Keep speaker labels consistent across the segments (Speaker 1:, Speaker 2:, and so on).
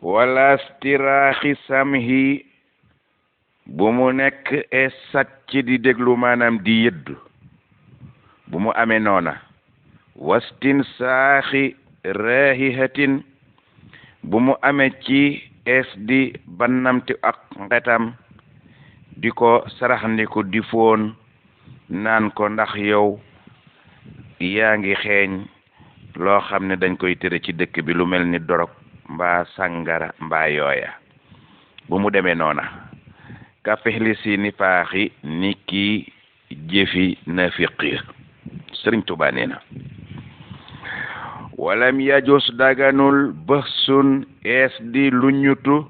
Speaker 1: wala stiraaxi samhi bu mu nekk e sàcc di déglu maanaam di yëddu bu mu amee noona wastin saaxi raahihatin bu mu amee ci es di bannamti ak ngetam di ko saraxndiku di foon naan ko ndax yow yaa ngi xeeñ loo xam ne dañ koy tere ci dëkk bi lu mel ni dorog mbaa sàngara mbaa yooya bu mu demee noona ka fexli si ni faaxi ni ki jëfi nafiqi Sëriñ Tuubaa nee na walam yajus daganul bëxsun ees di lu ñutu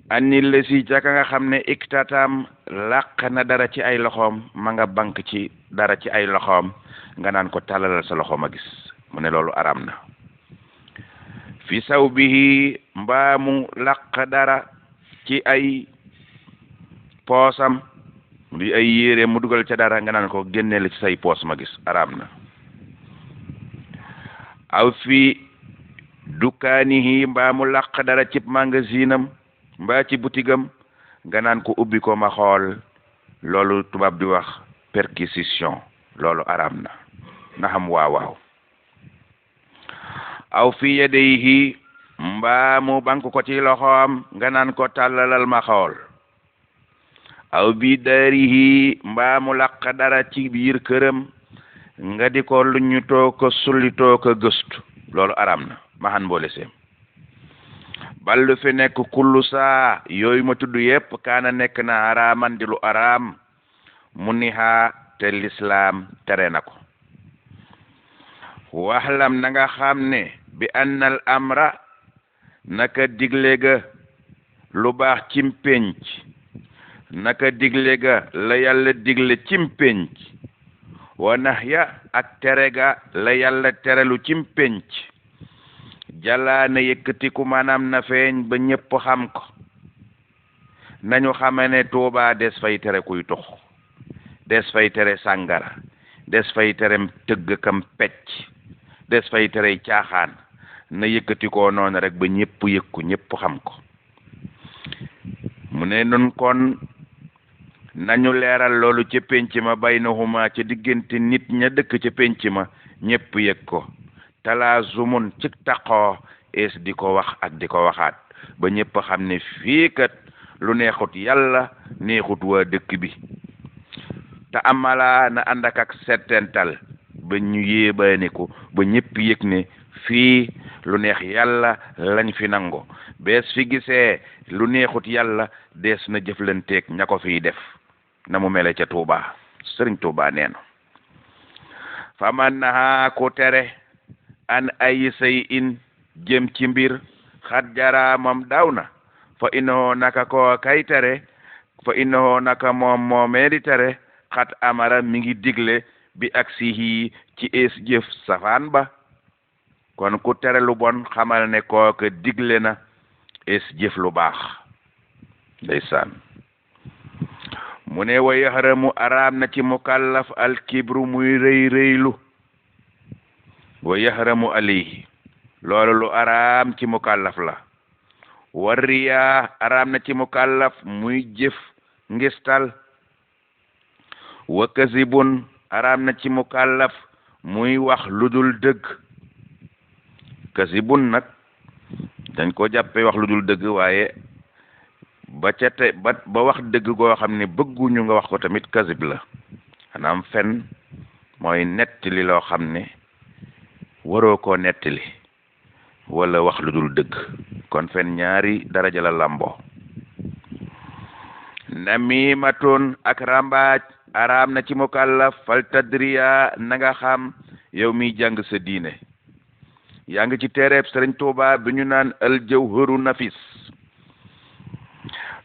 Speaker 1: ani la si jaka nga xam ne iktatam làq na dara ci ay loxoom ma nga bank ci dara ci ay loxoom nga naan ko tàllalal sa loxoom a gis mu ne loolu araam na fi saw bihi mbaa mu làq dara ci ay poosam di ay yére mu dugal ca dara nga naan ko génneel ci say poos ma gis araam na aw fi dukaanihi mbaa mu làq dara ci magasinam mbaa ci butigam nga naan ko ubbi ko ma xool loolu tubaab di wax perquisition loolu araam na na xam waaw aw fi yadayhi mbaa mu bank ko ci loxoom nga naan ko tàllalal ma xool aw bi daarihi mbaa mu làq dara ci biir këram nga di ko lu ñu too ko sullitoo ko gëstu loolu araam na maxan mboole seem ballu fi nekk kullu saa yooyu ma tudd yépp kaana nekk na araaman di lu araam mu nihaa te lislaam tere na ko waxlam na nga xam ne bi annal amra naka digle ga lu baax cim pénc naka digle ga la yàlla digle cim pénc wa nahya ak tere ga la yàlla terelu cim pénc jalaa na yëkkatiku maanaam na feeñ ba ñépp xam ko nañu xame ne Tuubaa des fay tere kuy tux des fay tere sàngara des fay tere tëgg kam pecc des fay tere caaxaan na yëkkatikoo noonu rek ba ñépp yëkku ñépp xam ko mu ne nun kon nañu leeral loolu ca pénc ma baynahuma ca diggante nit ña dëkk ca pénc ma ñépp yëg ko talaazumun ci taqoo es di ko wax ak di ko waxaat ba ñépp xam ne fii kat lu neexut yàlla neexut waa dëkk bi te amala na ànd ak settental ba ñu yéebaane ko ba ñépp yëg ne fii lu neex yàlla lañ fi nango bees fi gisee lu neexut yàlla dees na jëflanteeg ña ko fiy def na mu mele ca Tuubaa Sëriñ Tuubaa nee na faman naha ku tere an ay say in jëm ci mbir xat jara moom daw na fa innahu naka ko kay tere fa innahu naka moom moomee di tere xat amara mi ngi digle bi aksihi ci es jëf safaan ba kon ku tere lu bon xamal ne kooka digle na es jëf lu baax ndeysaan mu ne wa yaxramu araam na ci mukallaf alkibru muy rëy rëylu wa yaxramu alayhi loolu lu araam ci mukallaf la wa riyaa araam na ci mukallaf muy jëf ngistal wa kasibun araam na ci mukallaf muy wax lu dul dëgg kasibun nag dañ ko jàppe wax lu dul dëgg waaye ba ca te ba wax dëgg goo xam ne bëgguñu nga wax ko tamit kasib la xanaam fen mooy nettali loo xam ne waroo koo nettali wala wax lu dul dëgg kon fen ñaari daraja la lamboo namimatun ak rambaaj araam na ci mukallaf fal tadriya na nga xam yow miy jàng sa diine yaa ngi ci téereb Sëriñ Tuubaa bi ñu naan al jawharu nafis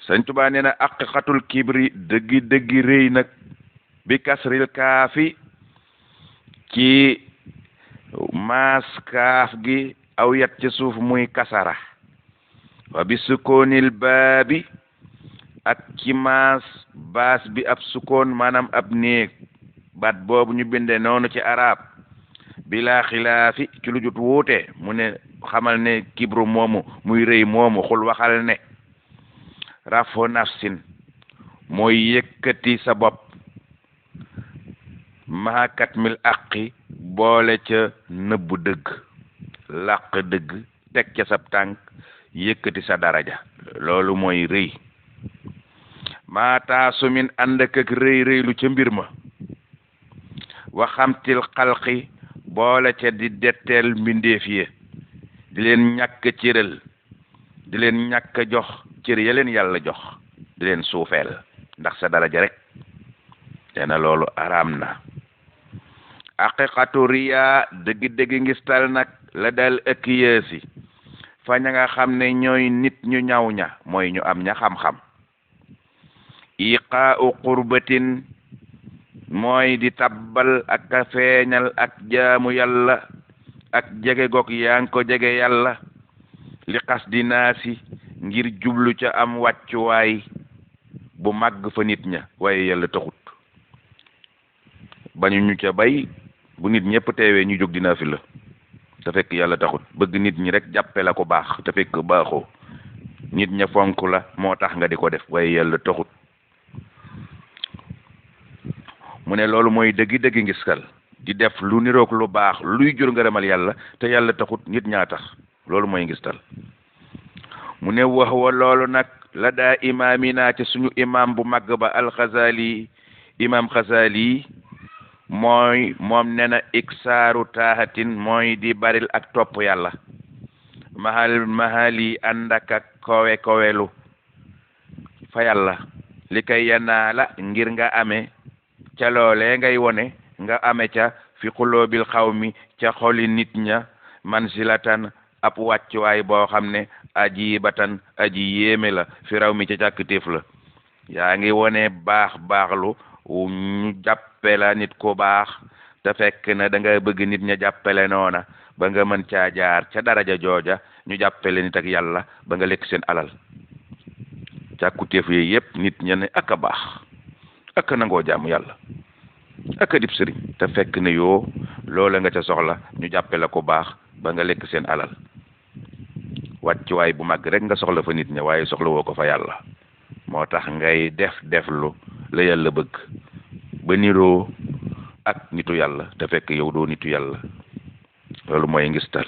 Speaker 1: Sëriñ Tuubaa nee na aqiqatul kibri dëggi rëy nag bi kasril kaafi ci maas kaaf gi aw yat ci suuf muy kasara wa bi sukoonil baabi ak ci maas baas bi ab sukoon maanaam ab néeg baat boobu ñu binde noonu ci arab bila xilaafi ci lu jut wuute mu ne xamal ne kibru moomu muy rëy moomu xul waxal ne rafo nafsin mooy yëkkati sa bopp maakat mil aqi boole ca nëbbu dëgg làq dëgg teg ca sab tànk yëkkati sa daraja loolu mooy rëy maataasu min ànd ak rëy rëylu ca mbir ma waxamtil xalqi boole ca di detteel mbindeef yi di leen ñàkk cëral di leen ñàkk jox cër ya leen yàlla jox di leen suufeel ndax sa daraja rek te na loolu araam na aqiqatu riya dëgg-dëgg ngistal nag la dal ëkk yéesi fa ña nga xam ne ñooy nit ñu ñaw ña mooy ñu am ña xam-xam iqaa'u qurbatin mooy di tabbal ak a feeñal ak jaamu yàlla ak jege gog yaa ngi ko jege yàlla li xas di naasi ngir jublu ca am wàccuwaay bu màgg fa nit ña waaye yàlla taxut bañu ñu ca bay bu nit ñëpp teewee ñu jóg dinaa fi la te fekk yàlla taxut bëgg nit ñi rek jàppe la ko baax te fekk baaxoo nit ña fonk la moo tax nga di ko def waaye yàlla taxut mu ne loolu mooy dëggi ngistal di def lu niroog lu baax luy jur ngërëmal yàlla te yàlla taxut nit ñaa tax loolu mooy ngistal mu ne wax wa loolu nag la daa imaamina ci suñu imam bu màgg ba alxazali imam xazali mooy moom nee na iksaaru taahatin mooy di baril ak topp yàlla mahali ànd ak kowelu fa yàlla li kay yanaa la ngir nga amee ca loolee ngay wone nga ame ca fi xuloobil xawmi ca xoli nit ña mansilatan ab wàccuwaay boo xam ne aji batan aji yéeme la fi raw mi ca càkkitéef la yaa ngi wone baaxlu ñu jàppe la nit ku baax te fekk na da nga bëgg nit ña jàppele noona ba nga mën caa jaar ca daraja jooja ñu jàppele nit ak yàlla ba nga lekk seen alal càkkutéef yi yépp nit ña ne ak a baax ak nangoo jaamu yàlla ak dib sëriñ te fekk ne yoo loola nga ca soxla ñu jàppe la ko baax ba nga lekk seen alal wàccuwaay bu mag rek nga soxla fa nit ña waaye soxla woo ko fa yàlla moo tax ngay deflu la yàlla bëgg ba niroo ak nitu yàlla te fekk yow doo nitu yàlla loolu mooy ngistal